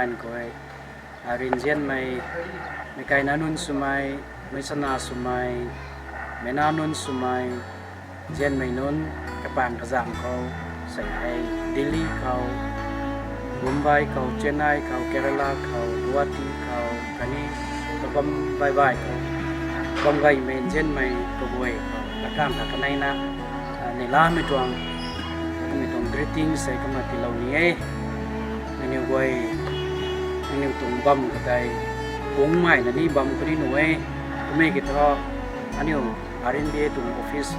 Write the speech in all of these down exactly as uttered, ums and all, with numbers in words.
Koi, a, rinzianmei, meic kaina nunc swmei, meic sana swmei, meic na nunc swmei, nzianmei nunc, kapang kazang khou, sei hei Delhi khou, Mumbai khou, Chennai khou, Kerala khou, Guwahati khou, khatni kabam baih baih khou, bam gaymei nzianmei kaguay khou, latkaeng kha kaneina, a, neihlamei tuang, kamei tuang greetings sei kumna tiilou ni e. Nangniw guay, nangniw tuang bam katei, kungmei na ni bam kuni nuh e. Kummei ki thu, aniu R N B A tuang office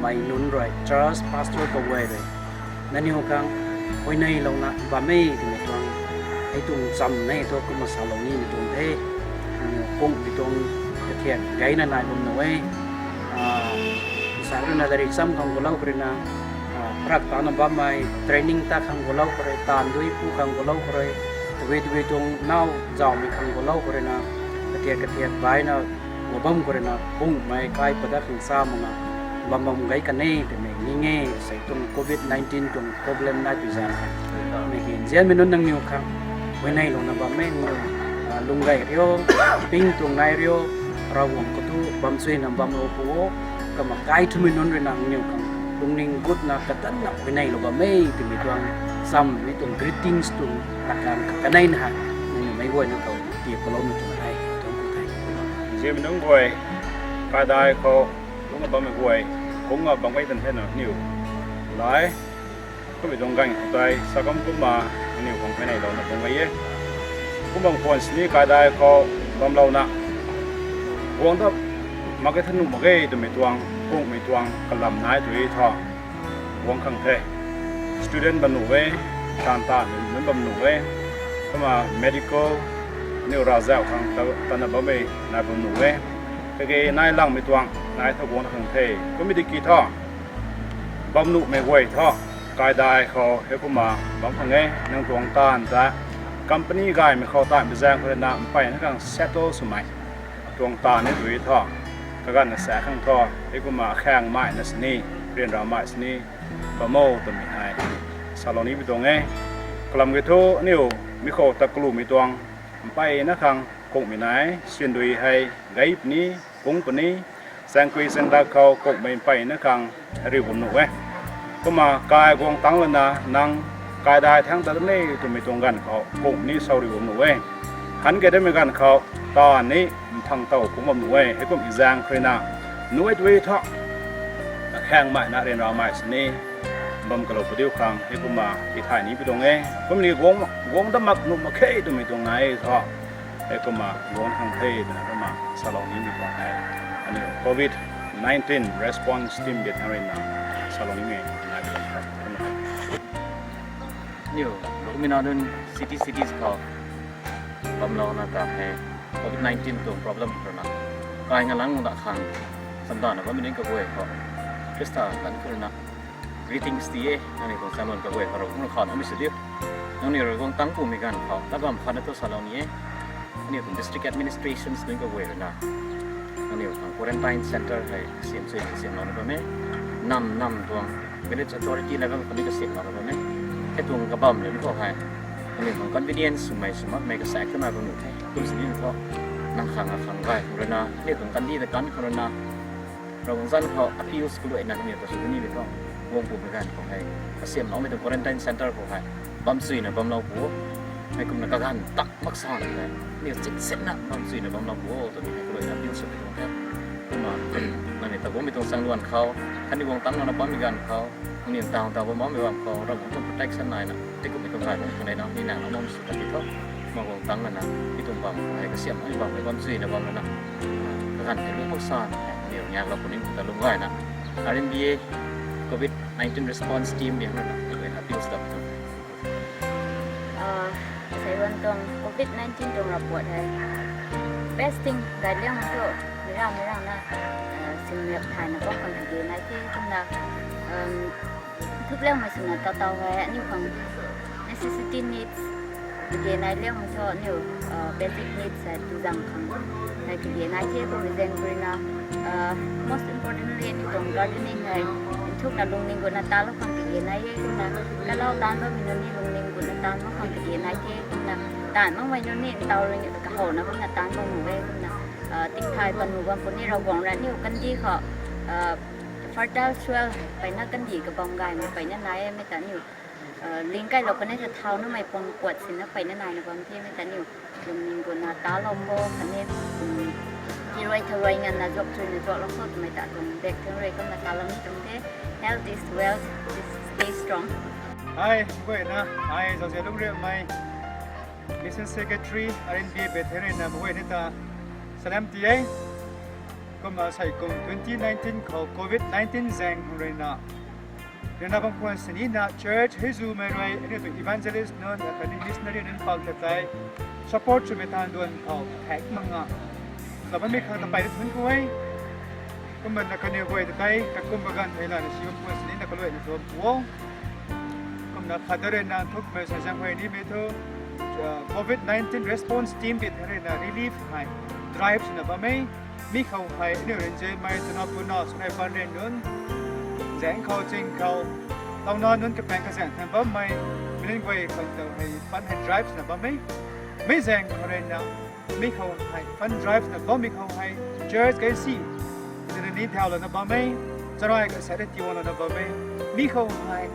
mei nunc rui church pastor kaguay rui, nangniw khang huayneylouna bam e twmei tuang, hei tuang cham nei thu kumna salou nimei tuang the. Nangniw kungmei tuang kathiak gayna nai bam nuh e. A, sa ruina lairik cham khang gulou khou ruina, a, prak tana bammei, training ta khang gulou khou rui, taanv dui pu khang gulou khou rui, tabui tabui tuang nau zaumei khang gulou khou ruina, kathiak kathiak baina, gu bam khou ruina, kungmei kai padat khang sa makna, bam bam gay kan e twmei ning e. Sei tuang covid nineteen tuang problem nai pui zaeng khang, mei ki nzianmei nunc nangniw khang huayneylouna bam e. Nangniw, a, lung gay rio, ping tuang nai rio, Ravguangc khou tu bam chuyna bamlou pu o. Kumna kai thumei nunc ruina nangniw khang lungning gutna kadanna huayneylou bam e twmei tuang, chammei tuang greetings tuang latkaeng kha kaneina hei, nangniw meic guayna khou tii paloumei tuang the, tuang ku the. Nzianmei nunc guay, kaidai khou lungna bammei guay, kungna bam gay tan the na niw lai. Kummei tuang ganv khou tei sa kum kumna, aniw khang huayneylouna tuang gay e. Kum bam khwan sini kaidai khou bamlouna, guang dat mak ge, than nuh mak ge twmei tuang, kungmei tuang kalam nai tu e thu, guang khang the. Student bam nuh e, taanv tanmei nunc bam nuh e, kumna medical, aniw ravzauh khang ta, tana bammei nai bam nuh e. Kage nai langmei tuang nai thu guang khang the. Kummei tiki thu, bam nuhmei guay thu, kaidai khou hei kumna bam khang e. Nang tuang taanv ta company gaymei khou taanvmei zaeng khou ruina mpeyna khang settle swmei tuang taanv ni tu e thu, kaganvna sa khang thu, hei kumna akhaengmeina sini, ryanramei sini bam o twmei hei salou nimei tuang e. Kalam ki thu, aniw mi khou ta kalumei tuang mpeyna khang kungmei nai, sindui hei gay puni, kung puni, chaengkui chaengdak khou kungmei mpeyna khang riu bam nuh e. Kumna kai guang tangc lana nang kaidai thangc ta ne twmei tuang ganv khou kung ni sau riu bam nuh e. Han ke damei ganv khou taanv ni mphang tow kung bam nuh e. Hei kum zaeng khou ruina, nuh e tu e thu, akhaengmeina ryanramei sini bam kalou padiu khang hei kumna tithay ni pi tuang e. Kumni guang, guang dat mak nuh mak khe twmei tuang nai thu, hei kumna guang khang the twna kumna salou nimei tuang hei, aniw covid nineteen response team bit hang ruina salou nimei nai pi tuang the. Kumna aniw, Ruminadun city cities khou bamlouna ta hei covid nineteen tuang problem khou ruina, kai nga lang da khang, samdana bammei nunc kaguay khou, Khrista ganv khou ruina greetings ti e. Nangniw tuang chaengluan kaguay khou rui kumna khou namei sw diu. Nangniw rui guang tangc kumei ganv khou lat bam khatna thu salou ni e. Aniw tuang district administrations nunc kaguay ruina, nangniw tuang quarantine centre hei kasiam sui kasiamlouna bam e. Nam nam tuang village authority level khou ni kasiamlouna bam e. Hei tuang kabam le ni khou hei, nangniw tuang convenience swmei sw makmei kasaek twna bam nuh the. Kum sini thu, nang khang a khang gay khou ruina, aniw tuang kandi ta kan khou ruina, Ravguangc zanc khou appeals kaluaina nangniw ta sw nimei thu, guang pumei ganv khou hei, kasiamloumei tuang quarantine centre khou hei bam chuyna bamlou pu o. Hei kumna kaganv tak mak sana hei, aniw chingsetna bam chuyna bamlou pu o twmei hei kaluaina appeal swmei tuang the. Kumna, nangniw ta guangmei tuang chaengluan khou, khatni guang tangc lana bammei ganv khou, nangniw taw taw bam bammei bam khou Ravguangc tuang protection naina, hei kummei tuang gay bam khou naina ni nang na bam sw ta ti thu, ma guang tangc lana, mi tuang bam khou hei kasiamna bam hei bam chuyna bam lana, kaganv hei lung mak sana, aniw nganglou puni ta lung gayna, R N B A covid nineteen response team biang lana, appeals dap thu. Sei wan tuang covid nineteen tuang report hei, best thing gay liangmei thu, meic rang meic rang na, simriap thayna bam khang kage nai the kumna, thuk liangmei swna taw taw hei aniw khang necessity needs kage nai liangmei thu aniw basic needs hei tuzang khang hei kage nai the. Kummei zaeng ruina, most importantly aniw tuang gardening hei nthukna lungning gutna talou khang kage nai e. Kumna kalau taanv bammei nunc ni lungning gutna taanv mak khang kage nai the. Kumna Taanv makmei nunc ni ntaw rui ni kahowna kumna taanv bam nuh e kumna, ah, tingthay pat nuh bam puni Ravguangc rui aniu kandih khou, ah, fertile soil mpeyna kandih kabam gaymei mpeyna nai e mei ta aniu, ah, ling kailou kanei ta thau namei pang kuat sina mpeyna naina bam the mei ta aniu lungning guna talou khou khatni, um, hirui tharui nganvna zuak chuina zuaklou khou twmei ta tuang bek thang rui kumna talou ni tuang the. Health is wealth, stay strong. Ai, guayna, ai, zauzian lungriamei Mission Secretary, R N B A Bethel ruina meic guay ni ta salam ti e. Kumna sei kum twenty nineteen khou covid nineteen zaeng khang ruina, ruina bam khwan sinina church hei zumei rui aniu tuang evangelist nunc khatni missionary nunc pang ta tei support swmei tan duan khou thak mak nga, sa bammei khang ta mpeyna thun khou e. Kumna kaniw guay ta tei kakumna ganv thei lana si bam khwan sinina kaluaina tuang pu o. Kumna khat da ruina thukmei sa zaeng huay nimei thu, ah, covid nineteen response team Bethel ruina relief hei drive swna bam e. Mi khou hei aniu rui nzianmei twna puna swmei pan rui nunc zaeng khou ching khou tauna nunc kapaeng kazaeng thang bammei million guay khou ta hei pan hei drive swna bam e. Mi zaeng khou ruina mi khou hei fund drive na bammei khou hei church gay si zina ni thaulouna bam e, charai ka sa tiwlouna bam e. Mi khou hei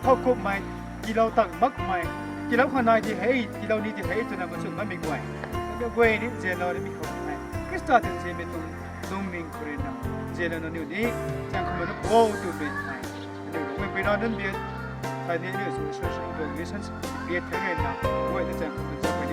thowkumhmei, tiilou tang makmei, tiilou khou nai di hei, tiilou ni di hei twna machun bammei guay, aniu guay ni nzianlou ni mi khou hei Khrista ta nzianmei tuang lungning khou ruina nzianlouna niu ni zaeng khou manu bo twmei hei aniu rui pina nunc biat khatni aniu association tuang mission biat thei ruina guay ta zaeng khou machun